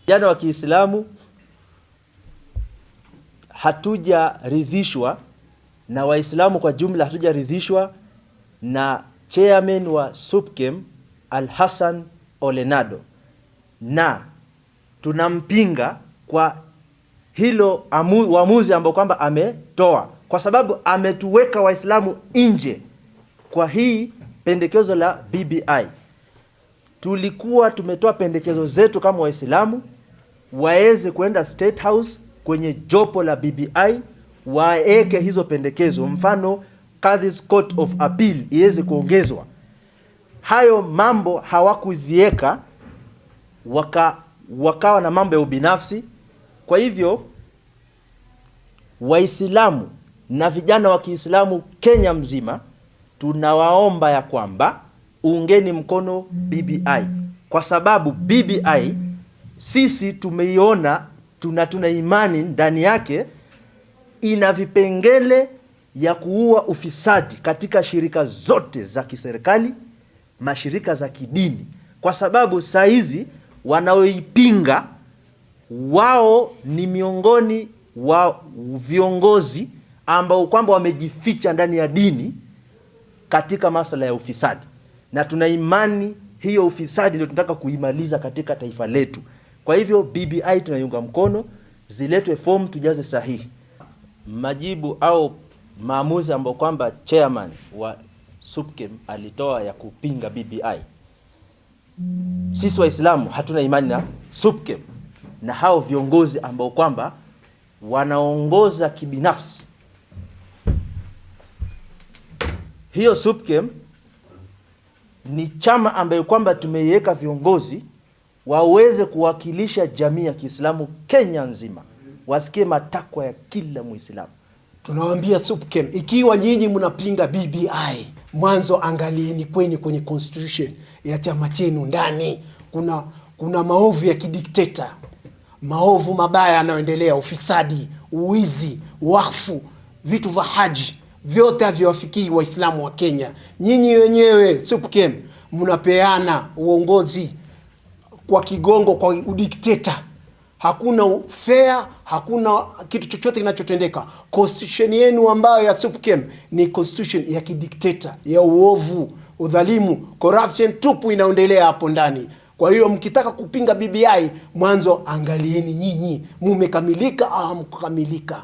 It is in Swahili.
Vijana wa Kiislamu hatujaridhishwa na Waislamu kwa jumla hatujaridhishwa na chairman wa SUPKEM Al Hassan Olenado, na tunampinga kwa hilo uamuzi ambao kwamba ametoa, kwa sababu ametuweka Waislamu nje kwa hii pendekezo la BBI. Tulikuwa tumetoa pendekezo zetu kama Waislamu waweze kwenda State House kwenye jopo la BBI waeke hizo pendekezo, mfano Kadhi's Court of Appeal iweze kuongezwa. Hayo mambo hawakuzieka, wakawa na mambo ya ubinafsi. Kwa hivyo Waislamu na vijana wa Kiislamu Kenya mzima tunawaomba ya kwamba ungeni mkono BBI, kwa sababu BBI sisi tumeiona, tuna imani ndani yake, ina vipengele ya kuua ufisadi katika shirika zote za kiserikali, mashirika za kidini, kwa sababu saa hizi wanaoipinga wao ni miongoni wa viongozi ambao kwamba wamejificha ndani ya dini katika masuala ya ufisadi, na tuna imani hiyo ufisadi ndio tunataka kuimaliza katika taifa letu. Kwa hivyo BBI tunaiunga mkono, ziletwe fomu tujaze sahihi. Majibu au maamuzi ambayo kwamba chairman wa SUPKEM alitoa ya kupinga BBI, sisi Waislamu hatuna imani na SUPKEM na hao viongozi ambao kwamba wanaongoza kibinafsi. Hiyo SUPKEM ni chama ambayo kwamba tumeiweka viongozi waweze kuwakilisha jamii ya Kiislamu Kenya nzima, wasikie matakwa ya kila Muislamu. Tunawaambia SUPKEM, ikiwa nyinyi mnapinga BBI, mwanzo angalieni kweni kwenye constitution ya chama chenu ndani kuna maovu ya kidikteta, maovu mabaya yanayoendelea, ufisadi, uwizi, wakfu, vitu vya haji vyote haviwafikii Waislamu wa Kenya. Nyinyi wenyewe SUPKEM mnapeana uongozi kwa kigongo, kwa udikteta. Hakuna fair, hakuna kitu chochote kinachotendeka. Constitution yenu ambayo ya SUPKEM ni constitution ya kidikteta, ya uovu, udhalimu, corruption tupu inaendelea hapo ndani. Kwa hiyo mkitaka kupinga BBI, mwanzo angalieni nyinyi mumekamilika au hamkukamilika.